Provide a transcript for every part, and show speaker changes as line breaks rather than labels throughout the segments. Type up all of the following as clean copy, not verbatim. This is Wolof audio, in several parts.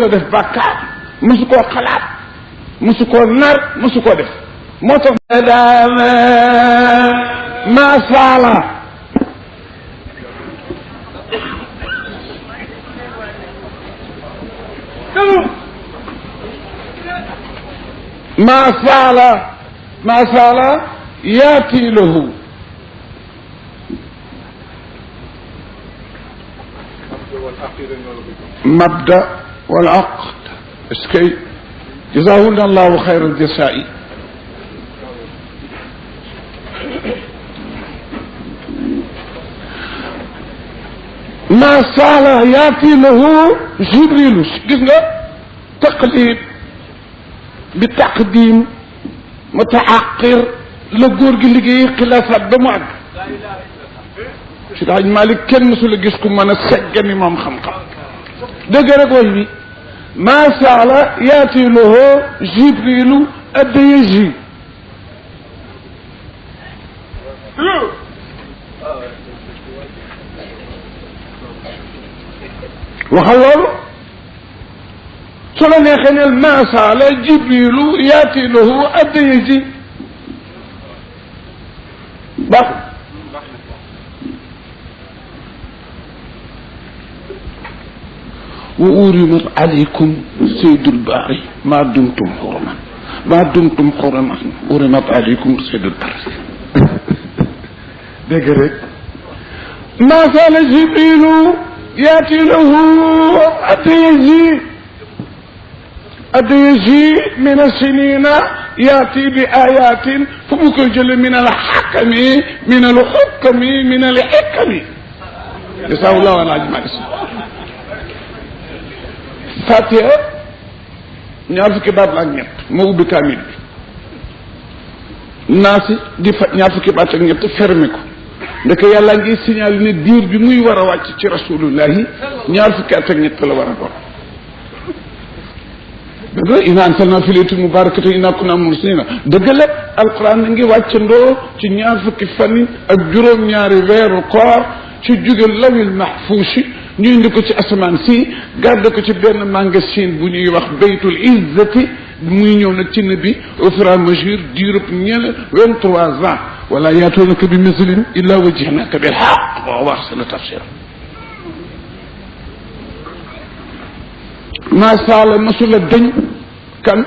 def bàkkaar mosu koo xalaat mosu koo nar mosu koo def moo tax daama masaala masaala yaati lahu mabda wal aqd est-ce que jazaahunna allahu xayral jasaa'i ma saala yaati lahu jibrilu gis nga taqlib bi taqdim mutaaqir la góor gi liggéey xilaafaat ba mu àgg si daaj Malik kenn mësu la gis ku mën a seggani moom xam-xam dëgg rek way bi ma saala yaati lahu jibrilu addayaji waxal loolu su la neexee neel ma saala jibrilu yaati lahu addayaji baax wa urimat alaykum saydul baari ma dumtum xuruman urimat alaykum saydul baari dégg rek ma saala jibrilu yaati lahu addayaji min asinina yaati bi ayatin fu mu koy jële min alxakami min alxukami min alxikami jasawullahu alaj mali Fatiha ñaar fukki baat la ak ñett moo ubbi kaamil bi naasi di fa ñaar fukki baat ak ñett fermé ko ndeke yàlla ngi signal ne diir bi muy war a wàcc ci rasulullahi ñaar fukki at ak ñett la war a doon dëgg la inna anzalna fi laylatin mubarakatin inna kunna mursilina dëgg la alquran na ngi wàccandoo ci ñaar fukki fan ak juróom-ñaari weeru koor ci jóge lawil mahfuusi ñu indi ko ci asamaan si garde ko ci benn magasin bu ñuy wax baytul izzati muy ñëw nag ci nabi au fur et à mesure diirub 23 ans wala yaatuunaka bi mislin illa wajjahnaka bil haqq wa ahsana tafsir masaala masula dañ kan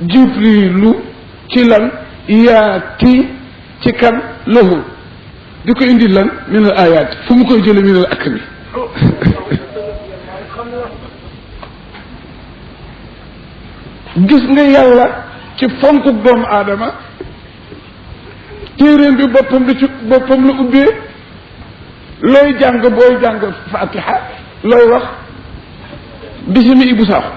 jibrilu ci lan yaati ci kan lahu di ko indi lan min al ayat fu mu koy jële min al akmi gis nga yàlla ci fonk doomu aadama téeréem bi boppam la ubbee looy jàng booy jàng fatiha looy wax bisimi Ibou Sakho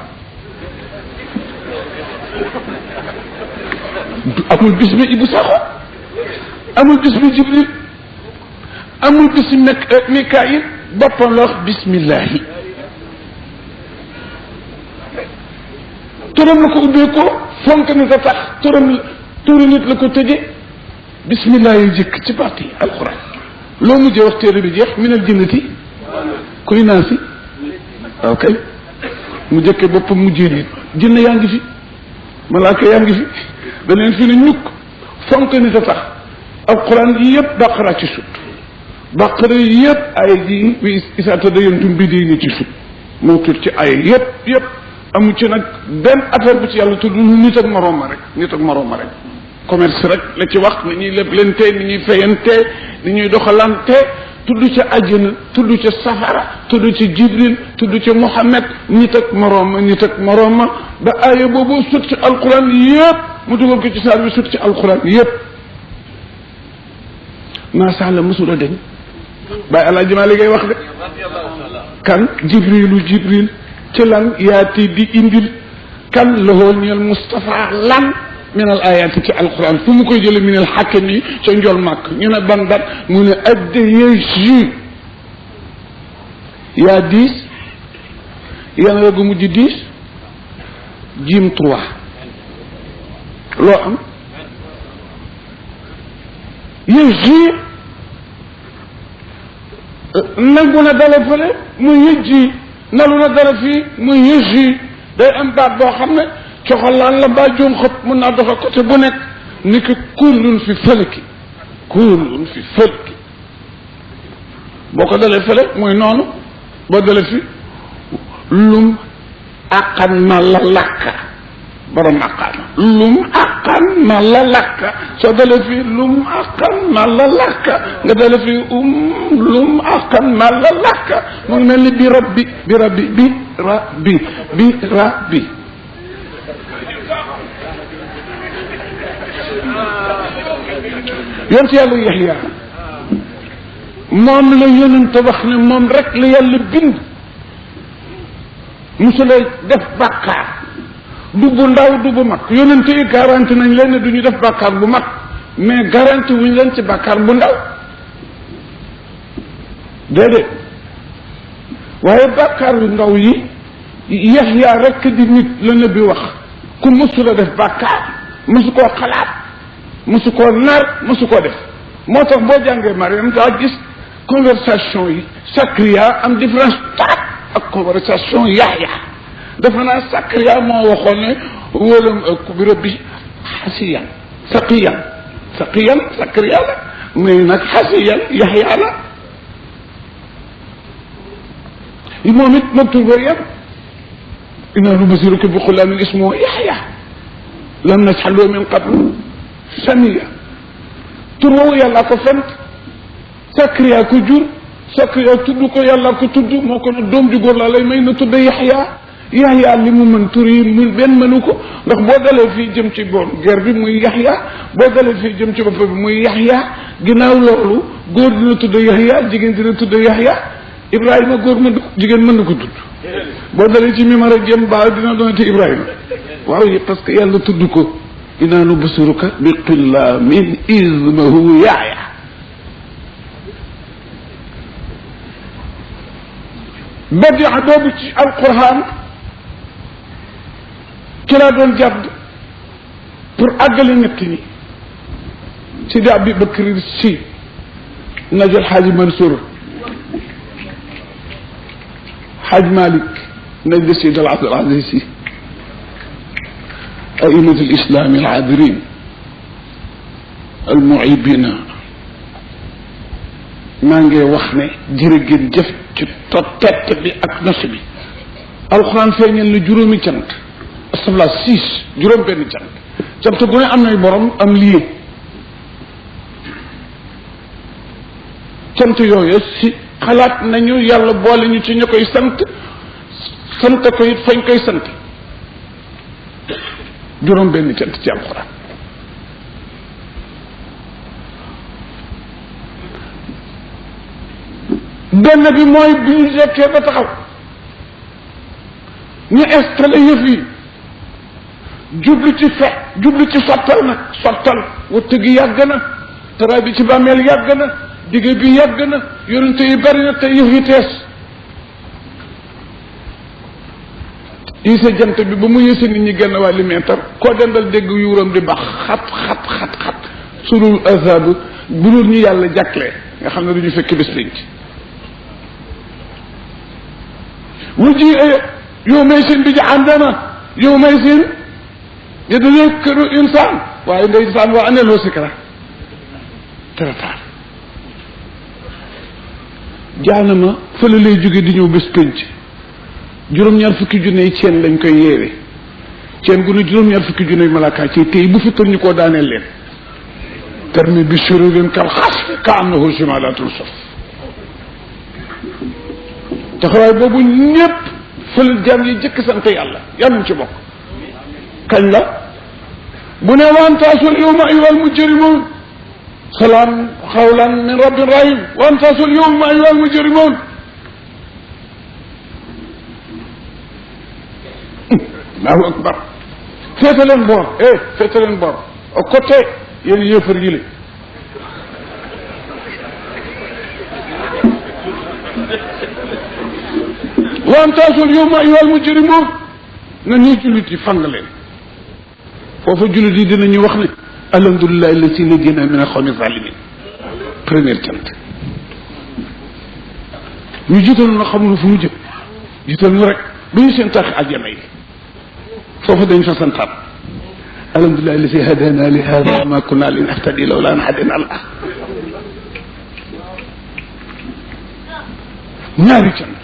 amul bisimi Ibou Sakho amul bisimi Jibril amul bisimi Mikaayil boppam la wax bismillahi turam la ko ubbee ko fonk nit a tax turu nit la ko tëje bismillah yi jëkk ci parti alquran loo mujjee wax téere bi jeex minal jinnati kuy naa si waaw kay mu jëkkee boppam mujjee nit jinne yaa ngi fi malaaka yaa ngi fi da leen fi ne ñukk fonk nit a tax alquran yi yëpp baqara ci sut baqara yi yëpp ay ji wi isaata dayantum bi di ni ci sut moo tur ci ay yëpp amu ci nag benn affaire bu ci yàlla tudd nit ak moroom ma rek commerce rek la ci wax ni ñuy leblente ni ñuy fayante ni ñuy doxalante tudd ca àjjana tudd ca safara tudd ca jibril tudd ca muhammad nit ak moroom ma ba aaya boobu sut ci alquran yëpp mu dugal ko ci saar bi sut ci alquran yëpp maasa la mësula dañ bàyyi alaaji maa li ngay wax de kan jibril ci lan yaati di indil kan loxool ñeel Moustapha lan min al ayaati ci alquran fu mu koy jële min al xakami ca njol màkk ñu ne ban dat mu ne addayaji yaa 10 yan regu mujj 10 jim 3 loo am yaji nangu na dale fële mu yëjji nalu na dara fii muy yësi day am baat boo xam ne coxalaan la mbaa joom xëpp mun naa doxe côté bu nekk ni ki kullun fi fëlki kullun fi fëlki boo ko dalee fële muy noonu boo dalee fi lum aqan na la lakka borom aqaana lum aqan na la lakka soo dalee fi lum aqan na la lakka nga dalee fi lum aqan na la lakka mu ngi mel ni bi rabbi bi rabbi bi rabbi bi rabbi yonent yàlla Yaxya moom la yonent wax ne moom rek la yàlla bind musula def bàkkaar du bu ndaw du bu mag yonent yi garanti nañ leen ne du ñu def bàkkaar bu mag mais garanti wuñ leen ci bàkkaar bu ndaw déedéet waaye bàkkaar yu ndaw yi Yaxya rek di nit la ne bi wax ku musula def bàkkaar musu koo xalaat musu koo nar musu koo def moo tax boo jàngee Mariam daa gis conversation yi Sakariya am différence taat ak conversation Yaxya dafa naa Sakariya moo waxoon ne wóolam bi rabbi xasiyan saqiyan Sakariya la mais nag xasiyan Yaxya la moom it moom tur Mariam inna nubashiruka bi xulaamin ismuhu Yaxya lam naj'al lahu min qablu samiya tur woowu yàlla ko fent Sakariya ko jur Sakariya tudd ko yàlla ko tudd moo ko ne doom ju góor laa lay may na tudd Yaxya li mu mën tur yi mu benn mënu ko ndax boo dalee fii jëm ci boor ger bi muy Yaxya boo dalee fii jëm ci bopp bi muy Yaxya ginnaaw loolu góor dina tudd Yaxya jigéen dina tudd Yaxya Ibrahima góor mën jigéen mën na ko tudd boo dalee ci mimara jëm baa dina doonati Ibrahima waaw parce que yàlla tudd ko inaa nubsiruka bi qillaamin ismuhu Yaxya badia boobu ci alquran ci laa doon jàdd pour àggale ñett ñi Sidi Abi Bakri Si najal Xaaji Mansour Xaaj Malik najal Sidi al Abdul Aziz Si أئمة الإسلام العابرين المعيبين maa ngi wax ne jërëgéen jëf ci tett bi ak nos bi alxuraan feeñal na juróomi cant astafurlah 6 juróom benn cant gu ne am nay borom am lii cant yooyu si xalaat nañu yàlla boole ñu ci ñu koy sant ko it fañ koy sant juróom benn cant ci alxuraan benn bi mooy bi ñu jekkee ba taxaw ñu installé yëf yi jublu ci sottal nag sottal wëtt gi yàgg na tara bi ci bàmmeel yàgg na digge bi yàgg na yonente yi bari na te yëf yi tees yise jant bi ba mu yëse nit ñi genn wàlli meetar koo dendal dégg yuuram di bax xat surul azab bu dul ñu yàlla jàklee nga xam ne duñu fekk bés pénc wuji yow may seen bi jahannama yow may seen yatazakkaru insaan waaye ndeysaan waa anee loo sikra trataar jaanama fële lay jóge di ñëw bés pénc juróom-ñaar fukki junne yi ceen lañ koy yeewe ceen gu ne juróom-ñaar fukki junne yi malaaka ci tey bu fi tër ñu koo daaneel leen termi bi shururin kal xas ka annahu simalatul saf taxawaay boobu ñëpp fële jaam yi jëkk sant yàlla yàlla nañ ci bokk kañ la bu ne wantaasul yawma ayyuhal mujrimun salaam xawlan min rabbin rahim wantaasul yawma ayyuhal mujrimun Allahu akbar féete leen boor féete leen boor au côté yéen yéefar yi la wantaasul yawma ayyuhal mujrimun na ñuy jullit yi fang leen foofu jullit yi dinañu wax ne alhamdulillahi allati najjana min al-qawmi zalimin première cant ñu jiital na xamul fu mu jëm jiital mu rek bu ñu seen tax aljana yi foofu dañ fa santaat alhamdulilah alladi hadana li hada ma kunna linahtadi lawla an hadana Allah ñaari cant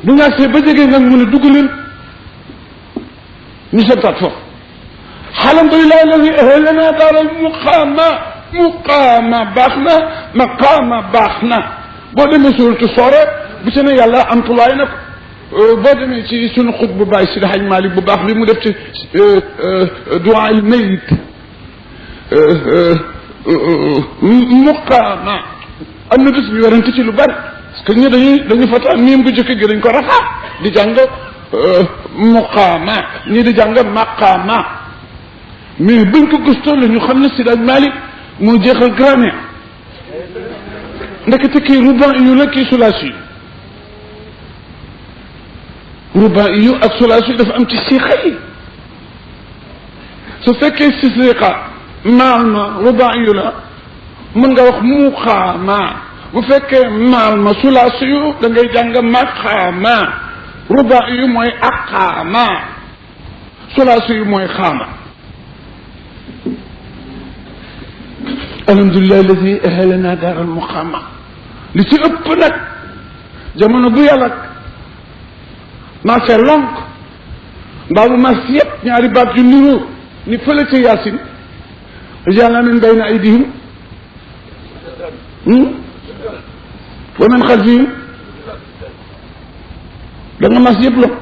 bu nga see ba jege nag mu ne dugg leen ñu santaat foofu alhamdulilah alladi ahlana daaral muqaama baax na maqaama baax na boo demee suuratu Soore bu ci ne yàlla amtulaay na ko boo demee ci sunu xut bu bàyyi Sidi Haj Malik bu baax bi mu def ci duwaa il mayit muqaama am na bis ñu werante ci lu bari parce que ñu dañu fata miim bu jëkk gi dañ ko rafaa di jàng muqaama ñii di jàng maqaama mais buñ ko gëstoo la ñu xam ne Sidi Haj Malik moo jeexal grammaire ndekete kii ruban yu la kii sulaasi yu ruban yu ak sulaasi yu dafa am ci siixa yi su fekkee si siixa maal ma ruban yu la mën nga wax muqaama bu fekkee maal ma sulaasi yu da ngay jàng maqaama ruban yu mooy aqaama sulaasi yu mooy xaama alhamdulilah alladi ahlana daaral muqaama li ci ëpp nag jamono bu yàlla marché lonk mbaa bu mas yëpp ñaari baat yu niroo ni fële ca yaasin ja'alnaa min bayni aydihim wa min xalfihim da nga mas yëpp lonk